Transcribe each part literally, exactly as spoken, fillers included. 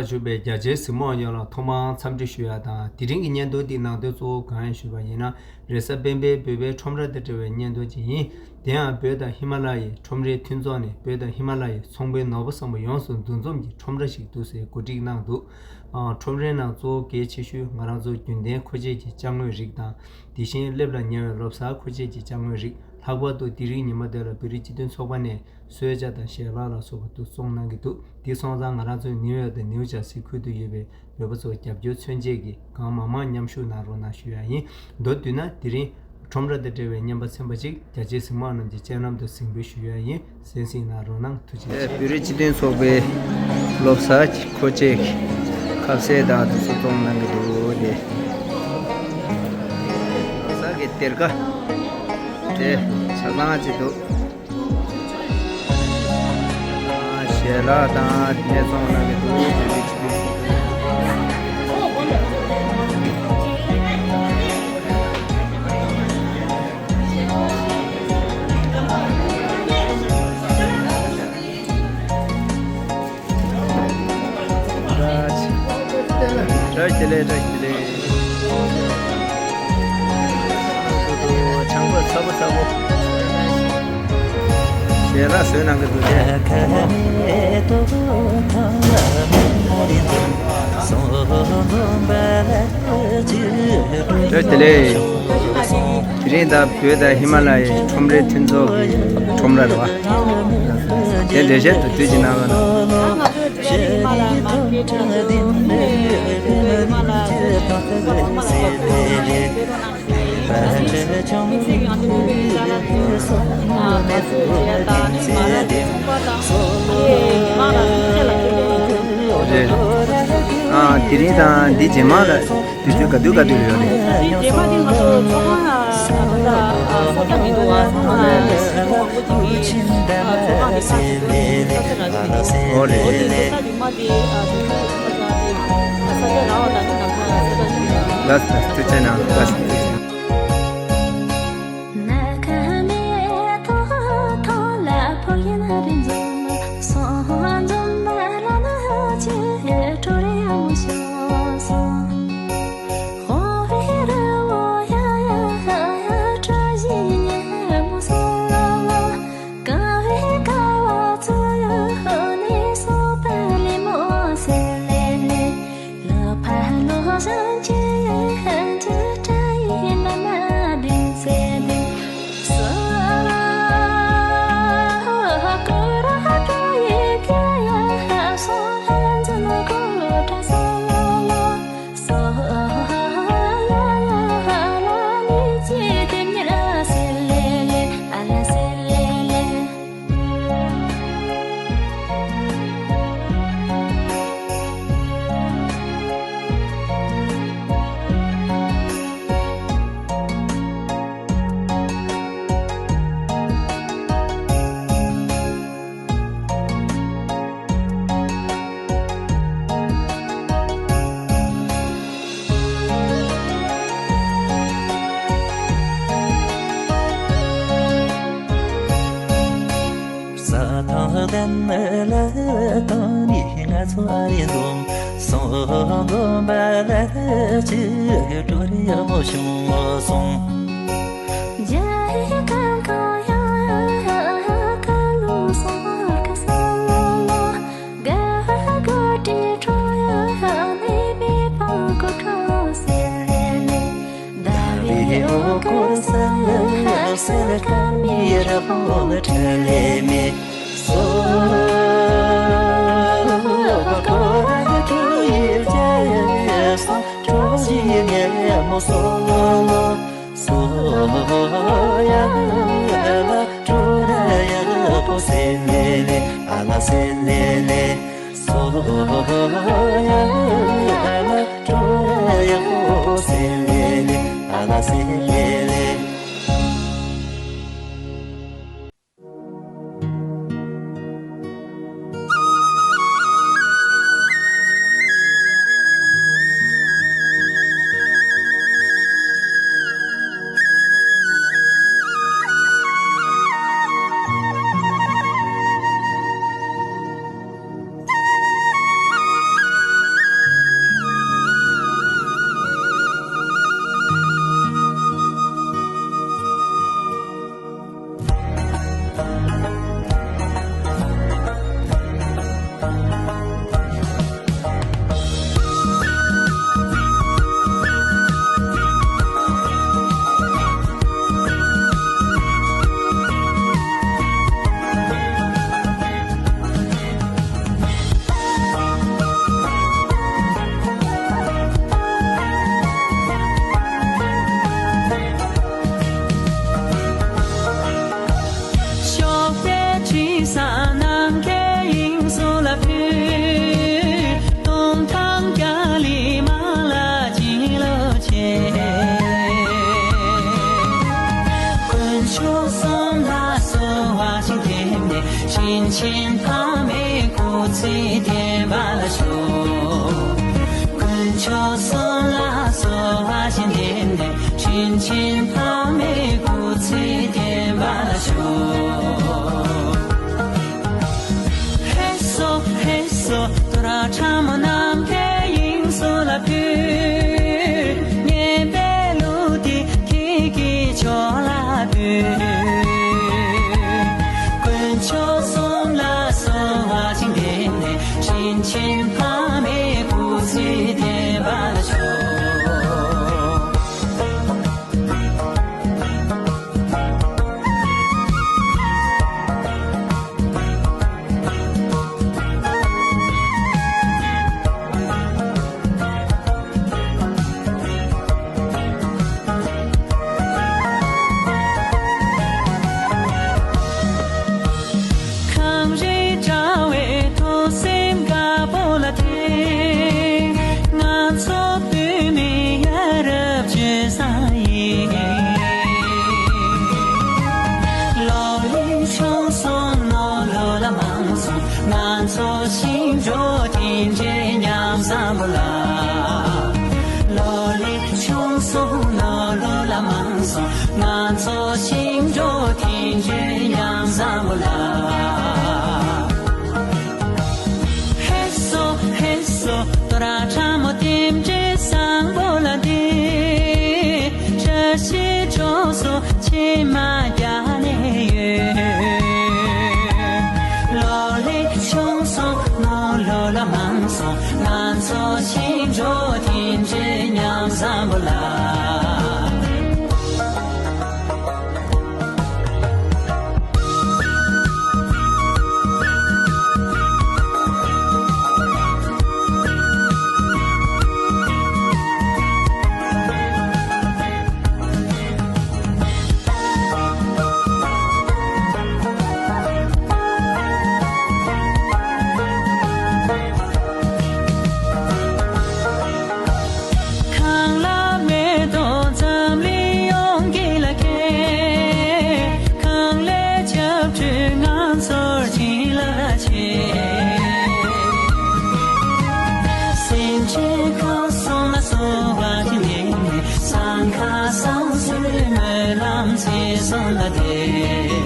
བཞུགས་པའི་རྒྱ་ཆེའི་གཟིགས་མོ་བ་ཡོངས་ལ་ཐོག་མར་འཚམས་འདྲི་ཞུ་ཡ་དང་། དེ་རིང་གི་བརྙན་ཐུང་འདིའི་ནང་དོན་གཙོ་བོ་གང་ཡིན་ཞུས་པ་ཡིན་ན། རེས་གཟའ་སྤེན་པའི་བོད་པའི་ཁྲོམ་ར་དང་འབྲེལ་བའི་བརྙན་ཐུང་ཅིག་ཡིན། དེ་ཡང་བོད་དང་ཧི་མ་ལ་ཡའི་ཁྲོམ་རའི་མཐུན་ཚོགས་ནས་བོད་དང་ཧི་མ་ལ་ཡའི་ཚོང་པའི་ནོར་བུ་བཟང་པོ་ཡོངས་སུ་འདུ་འཛོམས་ཀྱི་ཁྲོམ་ར་ཞིག་འདུག་ཟེར་གོ་སྒྲིག་གནང་འདུག་ཨ། ཁྲོམ་རའི་ནང་གཙོ་བོ་གལ་ཆེ་ཤོས་ང་རང་ཚོ་རྒྱུན་ལྡན་མཁོ་ཆས་ཀྱི་ཅ་དངོས་རིགས་དང་། དེ་བཞིན་སླེབས་ལ་ཉེ་བའི་ལོ་གསར་མཁོ་ཆས་ཀྱི་ཅ་དངོས་རིགས། ལྷག་པར་དུ་དེ་རིང་ཉི་མ་དེ་ལ་བོད་རིགས་སྤྱི་མཐུན་ཚོགས་པ་ནས་གསོལ་ཇ་དང་ཞལ་ལག་ལ་སོགས་པ་འདུ་བཙོང་གནང་གི་འདུག་དེ་སོང་ཙང་ང་རང་ཚོའི་ནིའུ་ཡོག་དང་ནིའུ་ཇར་སི་ཁུལ་དུ་ཡོད་པའི་བོད་པ་ཚོ་རྒྱབ་སྐྱོར་མཚོན་ཆེད་ཀྱིས་གང་མང་མང་མཉམ་ཞུགས་གནང་རོགས་གནང་ཞུ་ཡ་ཡིན། མདོར་བསྡུས་ན་དེ་རིང་ཁྲོམ་ར་དང་འབྲེལ་བའི་བརྙན་པར་ཚན་པ་གཅིག་རྒྱ་ཆེའི་གཟིགས་མོ་བ་རྣམས་ཀྱི་སྤྱན་ལམ་དུ་གཟིགས་འབུལ་ཞུ་ཡ་ཡིན། གསན་གཟིགས་གནང་རོགས་གནང་། ཐུགས་རྗེ་ཆེ། བོད་རིགས་སྤྱི་མཐུན་ཚོགས་པའི་ལོ་གསར་གྱི་མཁོ་ཆས་ཀྱི་ཁ་ཟས་དང་དེ་ཚོ་བཙོང་གནང་གི་འདུག་དེ་ལོ་གསར་གྱི་སྡེར་ཁ་དེ་ཆ་ཚང་ཅིག་འདུག་ཞལ་ལག་དང་ནས་བཙོང་གནང་གི་འདུག་བོད་རིགས་སྤྱི་མཐུན་ཚོགས་པའི། བཀྲ་ཤིས་བདེ་ལེགས། བཀྲ་ཤིས་བདེ་ལེགས། ཆང་ཕོར་ཚ་པོ་ཚ་པོ། ཞལ་ལག་བཟོས་གནང་གི་འདུག་སྟེ། བཀྲ་ཤིས་བདེ་ལེགས། དེ་རིང་ད་བོད་དང་ཧི་མ་ལ་ཡའི་ཁྲོམ་རའི་མཐུན་ཚོགས་ཀྱི་ཁྲོམ་ར་རེད་བ། དེ་འགྲེལ་བཤད་དུ་དུས་ཀྱི་ནང་ལ། ང་ཚོ་ཧི་མ་ལ་མར་ཀེཊ་ལ་འདུག་ཧི་མ་ལ་མར་ཀེཊ་ལ་འདུག་དམིགས་བསལ་ཡང་དེ་ལ་ལ་ཨ་ང་ཚོའི་རྒྱལ་དར་ནི་མ་ར་དེ་ཚོགས་པ་དང་ཨ་ནི་མི་མང་ལ་ཐུགས་རྗེ་ལ་ཐུགས་རྗེ་ཆེ། རེད། ཨ་དེ་རིང་དང་འདི་རྗེས་མ་ལ་དུས་ཚོད་ག་དུས་ག་དུས་ལ་ཡོད་རེད། འདི་རྗེས་མ་འདི་ང་ཚོ་ཚོགས་ཁང་ལ་ཨ་ད་ཨ་ས་ཆ་མི་འདུག་ཨ་ཚོགས་ཁང་ལ་ཨ་ནི་སེམས་ཁོང་དགོས་ཀྱི་མིན་ཨ་ཚོགས་ཁང་དེ་ཁག་ཅིག་འདུག་ས་ཆ་རག་གི་མི་འདུག་འོ་རེད་རེད་རེད། ས་རྗེས་མ་དེ་ཨ་དུས་ཚོད་ཁ་ཚ་དེ་ཨ་ས་ཆ་རག་པ་དང་ནི་ནམ་ཚང་ས་ཆ་ཞིག་ལ་ལགས་ལགས་ཐུགས་རྗེ་གནང་ལགས། མཆོག་གསུམ་ལ་གསོལ་བ་བཞེས་འདེབས་ནས། དྲིན་ཆེན་ཕ་མའི་སྐུ་ཚེ་བརྟན་པར་ཤོག། ཧེ་སོ་ཧེ་སོ། དོ་ར་ཁྲ་མོ་ནམ་མཁའི་དབྱིངས་སུ་ལ་ཕུལ། སྙན་པའི་གླུ་འདི་ཁྱེད་ཀྱི་མཆོག་ལ་འབུལ། དཀོན་མཆོག་གསུམ་ལ་གསོལ་བ་བཞེས་འདེབས་ནས། དྲིན་ཆེན་ཕ་མའི་སྐུ་ཚེ་བརྟན་པར་ཤོག། ཁམས་རིགས་དྲ་བའི་ཐུགས་སེམས་དཀར་པོ་ལ་བརྟེན། ང་ཚོ་བོད་མི་ཡ་རབས་སྤྱོད་བཟང་ཡིན། ལོ་ལེགས་ཆུང་གསུམ་ནོར་ལུག་ལ་མང་སོང་། ང་ཚོ་ཞིང་འབྲོག་དེ་འདྲའི་ཉམས་བཟང་པོ་ལ། ལོ་ལེགས་ཆུང་གསུམ་ནོར་ལུག་ལ་མང་སོང་། ང་ཚོ་ཞིང་འབྲོག་དེ་འདྲའི་ཉམས་བཟང་པོ་ལ། ཧེ་སོ་ཧེ་སོ། དོ་ར་ཁྲ་མོ་རྟེན་འབྲེལ་བཟང་པོ་ལ་འདི། བཀྲ་ཤིས་གྲོགས་སུ་མཆི་མ་བརྒྱབ་ནས་ཡོད། ལོ་ལེགས་ཆུང་གསུམ་ནོར་ལུག་ལ་མང་སོང་། ང་ཚོ་ཞིང་འབྲོག་དེ་འདྲའི་ཉམས་བཟང་པོ་ལ། གང་ལ་མེ་ཏོག་འཛམ་གླིང་ཡོངས་ཀྱི་ལ་ཁེལ། གང་ལས་བྱབས་ཁྲུས་ང་ཚོར་བྱིན་རླབས་ཆེ། སེམས་ཅན་གང་གསུམ་ལ་གསོལ་བ་འདེབས་ནས། སང་ཁ་སང་སོའི་སྨོན་ལམ་ཚེ་གསུམ་ལ་འདེབས།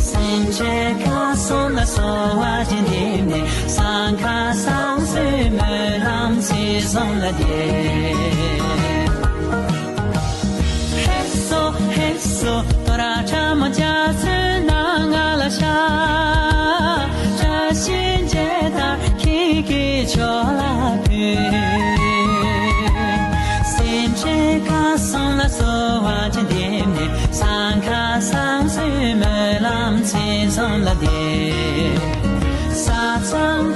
སེམས་ཅན་གང་གསུམ་ལ་གསོལ་བ་འདེབས་ནས། སང་ཁ་སང་སོའི་སྨོན་ལམ་ཚེ་གསུམ་ལ་འདེབས། ཧེ་སོ་ཧེ་སོ། དོ་ར་ཁྲ་མོ་འཇའ་ཚོན་སྣ་ལྔ་ལ་ཤར། བཀྲ་ཤིས་འཇའ་ལྟར་ཁྱེད་ཀྱི་མཆོག་ལ་འབུལ། སེམས་ཅན་གང་གསུམ་ལ་གསོལ་བ་འདེབས་ནས། སང་ཁ་སང་སོའི་སྨོན་ལམ་ཚེ་གསུམ་ལ་འདེབས། ས་མཚམས་